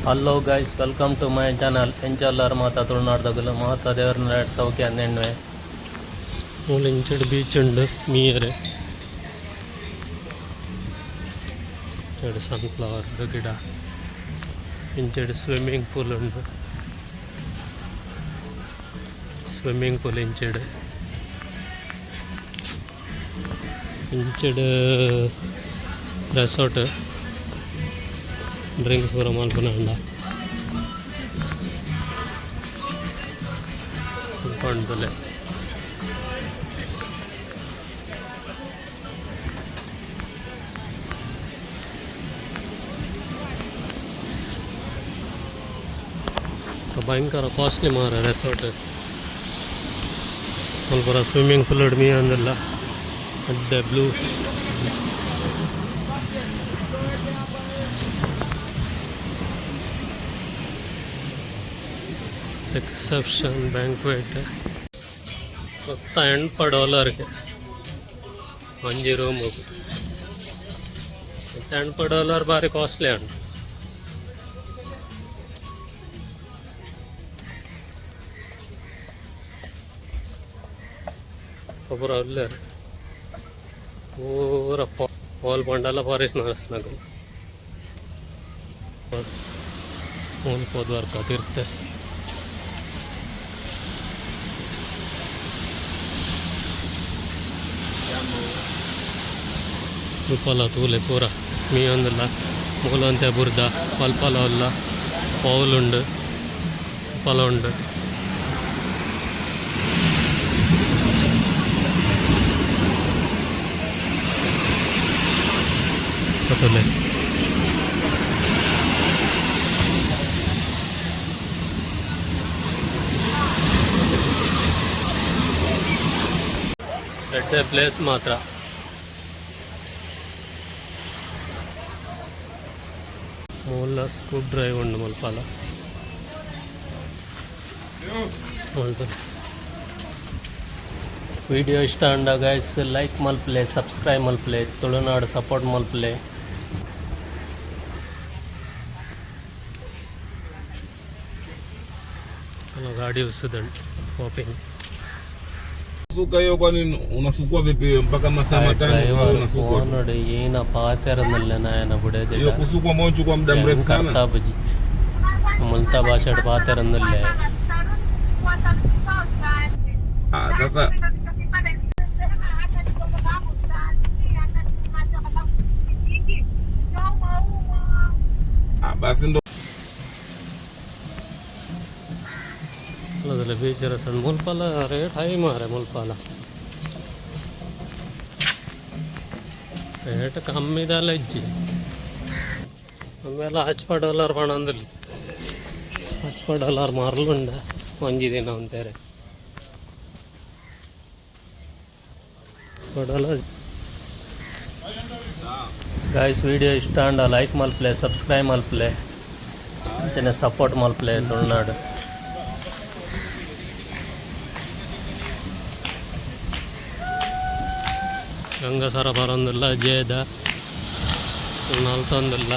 Hello guys, welcome to my channel. ಎಂಚಲ್ಲಾರ್ ಮಾತ ತುಳುನಾಡ್ದಗುಲು? ಮಾತ ದೇವರನ್ನ ಸೌಖ್ಯ ಅಂದೆಣ್ವೆ. ಮೂಲು ಇಂಚಡ್ ಬೀಚ್ ಉಂಡು ಮೀಯರೆ. ಇಂಚಡ್ ಸನ್ಫ್ಲವರ್ ಗಿಡ, ಇಂಚಡ್ ಸ್ವಿಮ್ಮಿಂಗ್ ಪೂಲ್ ಉಂಡು. ಸ್ವಿಮ್ಮಿಂಗ್ ಪೂಲ್ ಇಂಚಡ್. ಇಂಚಡ್ ರೆಸಾರ್ಟ್, ಡ್ರಿಂಕ್ಸ್ ಪೂರ ಮಲ್ಪುನ ಉಂಡ ಪಂಡ್ದುಲೆ. ಭಯಂಕರ ಕಾಸ್ಟ್ಲಿ ಮಾರ ರೆಸಾರ್ಟ್. ಮಲ್ಪ ಸ್ವಿಮ್ಮಿಂಗ್ ಪೂಲ್ ಮೀಯೊಂದುಲ್ಲ. ಎಡ್ಡೆ ಬ್ಲೂ. Reception, banquet. ಮೊತ್ತ 80 ಡಾಲರ್ಗೆ ಒಂಜಿ ರೂಮು. 80 ಡಾಲರ್ ಬಾರಿ ಕಾಸ್ಟ್ಲಿ ಉಂಟು. ಒಬ್ಬರು ಉಲ್ಲೆರ್ ಪೂರ. ಓಲ್ ಪಂಡಲ ಫಾರಿನರ್ಸ್ ನಕುಲು. ಮೂಲು ಪೋದು ವರ್ಕ ತಿರ್ತೆ. ಮುಲ್ಪಲ ತೂಲೆ, ಪೂರ ಮೀಯೊಂದುಲ್ಲ. ಮೂಲಂತೆ ಬುರ್ದ ಪಲ್ಪಲ ಉಲ್ಲ, ಪೌಲುಂಡು, ಪಲ ಉಂಡು. ತೂಲೆ. ಎಡ್ಡೆ ಪ್ಲೇಸ್ ಮಾತ್ರ. ಮೂಲ ಸ್ಕೂಬ್ ಡ್ರೈವ್ ಉಂಡು ಮುಲ್ಪಲ ಉಂಟು. ವಿಡಿಯೋ ಇಷ್ಟ ಆಂಡ ಗೈಸ್, ಲೈಕ್ ಮಲ್ಪಲೆ, ಸಬ್ಸ್ಕ್ರೈಬ್ ಮಲ್ಪಲೆ, ತುಳುನಾಡು ಸಪೋರ್ಟ್ ಮಲ್ಪಲೆ. ಗಾಡಿ ಉಸುದುಂಡು ವಾಪಿಂಗ್. Suka hiyo, kwani unasukua vipi hiyo mpaka masaa 5 wewe unasukua? ಫೋನುಡು ಏನ ಪಾತೆರೊಂದುಲ್ಲೆನ ಆಯನ. Hiyo kusukwa ambao unachukua muda mrefu sana. ಕರ್ತಾಬುಜಿ ಮುಲ್ತ ಭಾಷೆಡ್ ಪಾತೆರೊಂದುಲ್ಲೆ. Ah, sasa ah, basi ndo ಅಲ್ಲದಲ್ಲ ಬೀಚ್ ರೆಸಾರ್ಟ್. ಮುಲ್ಪಲ ರೇಟ್ ಹೈ ಮಾರೆ. ಮುಲ್ಪಲ ರೇಟ್ ಕಮ್ಮಿ ದಾಲ ಇಜ್ಜಿ. ಆಮೇಲೆ 10 ಡಾಲರ್ ಪಣೊಂದುಲ್ಲೆ. 10 ಡಾಲರ್ ಮರ್ಲುಂಡ ಒಂಜಿ ದಿನ ಉಂತೇರೆ ಡಾಲರ್. ಗಾಯ್ಸ್, ವಿಡಿಯೋ ಇಷ್ಟ ಆಂಡ ಲೈಕ್ ಮಲ್ಪಲೆ, ಸಬ್ಸ್ಕ್ರೈಬ್ ಮಲ್ಪಲೆ, ಅಂಚನೆ ಸಪೋರ್ಟ್ ಮಲ್ಪಲೆ ತುಳುನಾಡು. ಗಂಗಸರ ಬರೊಂದುಲ್ಲ, ಜೇದ ನಲ್ತೊಂದುಲ್ಲ.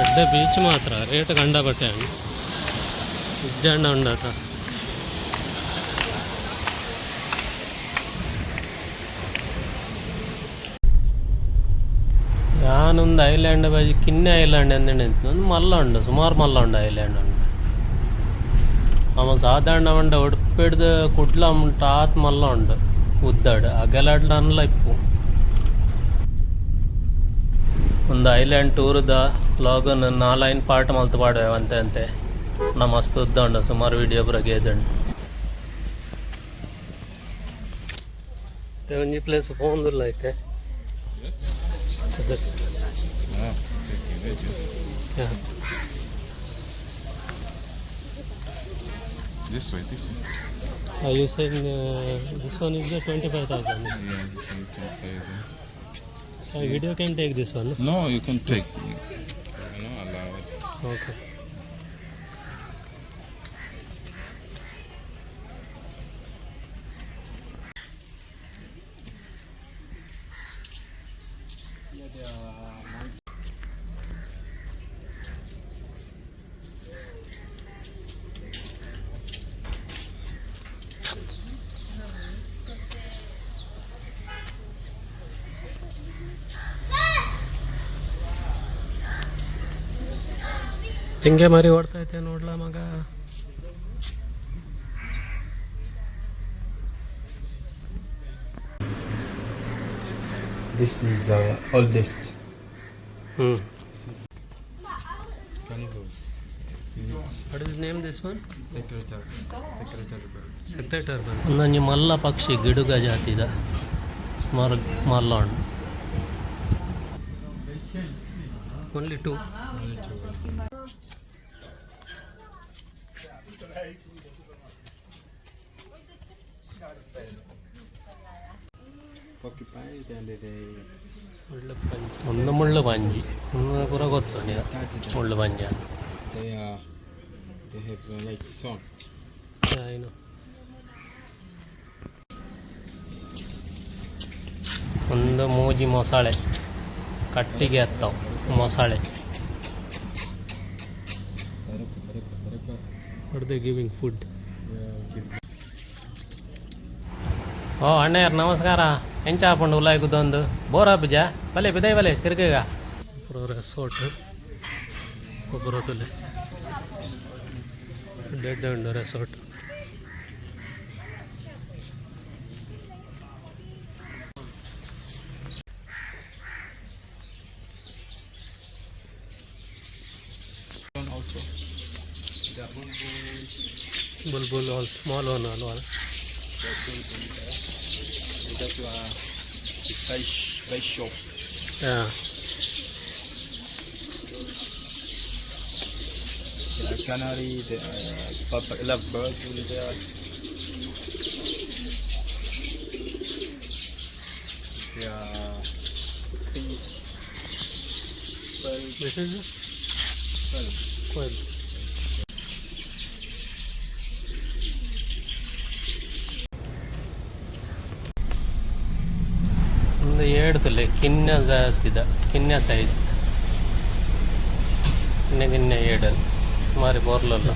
ಎಡ್ಡೆ ಬೀಚ್ ಮಾತ್ರ. ರೇಟ್ ಕಂಡಪಟ್ಟೆ ಉಂಡು. ಇಜ್ಜಾಂಡ ಉಂಡತ. ಯಾನೊಂದು ಐಲ್ಯಾಂಡ್ ಬಜಿ ಕಿನ್ನೆ ಐಲ್ಯಾಂಡ್ ಎಂದಿನ. ಒಂದು ಮಲ್ಲ ಉಂಡು, ಸುಮಾರು ಮಲ್ಲ ಉಂಡು ಐಲ್ಯಾಂಡ್ ಉಂಡು. ಅವ ಸಾಧಾರಣ ಉಂಡು. ಉಡುಪಿಡ್ದು ಕುಡ್ಲ ಉಂಟು, ಆತ್ ಮಲ್ಲ ಉಂಡು. ಉದ್ದಾಡು ಅಗಲಾಡ್ಲನ್ಲ ಇಪ್ಪು. ಒಂದು ಐಲ್ಯಾಂಡ್ ಟೂರ್ದ ವ್ಲಾಗನ್ನು ನಾಲೈನ್ ಪಾರ್ಟ್ ಮಲ್ತ್ ಪಾಡುವೆ ಅಂತೆ ಅಂತೆ. ನಾ ಮಸ್ತ್ ಉದ್ದ ಉಂಡು, ಸುಮಾರು ವಿಡಿಯೋ ಪೂರ ಗೇದುಂಡು. ಒಂಜಿ ಪ್ಲೇಸ್ ಪೋಂದುಲ್ಲ ಐತೆ. Ah, take a video. Yeah. This way, this way. Are you saying this one is the 25,000? Yeah, this way you can play there. Video can take this one? No, you can take. We're not allowed. Okay. ಜಿಂಕೆ ಮರಿ ಓಡ್ತೈತೆ ನೋಡ್ಲಾ ಮಗ. This is the oldest. Hmm. Carnivores. What is name this one? Secretary. Secretary bird. Secretary bird. ಒಂದೊಂಜಿ ಮಲ್ಲ ಪಕ್ಷಿ ಗಿಡುಗ ಜಾತಿದ ಸುಮಾರು ಮಲ್ಲ ಉಂಡು. Only two. Only two. Porcupine and they ಮುಳ್ಳು ಪಂಜಿ ಒಂದು ಮುಳ್ಳು ಪಂಜಿ ಒಂದು ಪೂರ ಗೊತ್ತುಂಡು ಈಗ touch it. ಮುಳ್ಳು Panja. They have like thorn. ಏನು ಒಂದು ಮೂಜಿ ಮೊಸಳೆ ಕಟ್ಟಿಗೆ ಹತ್ತವು ಮೊಸಳೆ. What they giving food? ಓ ಅಣ್ಣಯ್ಯರ್ ನಮಸ್ಕಾರ. ಎಂಚ ಹಾಪುಂಡು ಉಲಾಯ್ ಕುದೊಂದು ಬೋರ್ ಆಪುಜ ಬಲೆ ಬಿದೈ ಬಲೆ ತಿರ್ಗಗ ಪೂರ ರೆಸಾರ್ಟ್ ಒಬ್ಬರತ್ತಲೆ ಡೆಡ್ ಉಂಡು resort. One also. The bulbul. Bulbul all small one ಅಲ್ವಾ? The bulbul there. That the fish shop. ಹಾಂ. The canary, the lovebird in there. Yeah, fish, pearl, this is pearl. Quails. ಒಂದು ಏಡ್ತಲೆ ಕಿನ್ನ ಜಾತಿದ ಕಿನ್ನ size ಕಿನ್ನ ಕಿನ್ನ ಏಡಲ್ ಮಾರಿ ಬೋರ್ಲಲ್ಲ.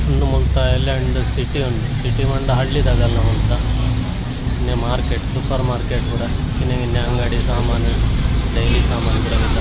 ಒಂದು ಮುಲ್ತ ಎಲ್ಲ city ಉಂಟು. City ಮಂಡ ಹಳ್ಳಿದಾಗಲ್ಲ ಮುಲ್ತ ಇನ್ನೆ market super market ಕೂಡ ಕಿನ್ನ ಕಿನ್ನ ಅಂಗಡಿ ಸಾಮಾನು ಡೈಲಿ ಸಾಮಾನು ಕೂಡ.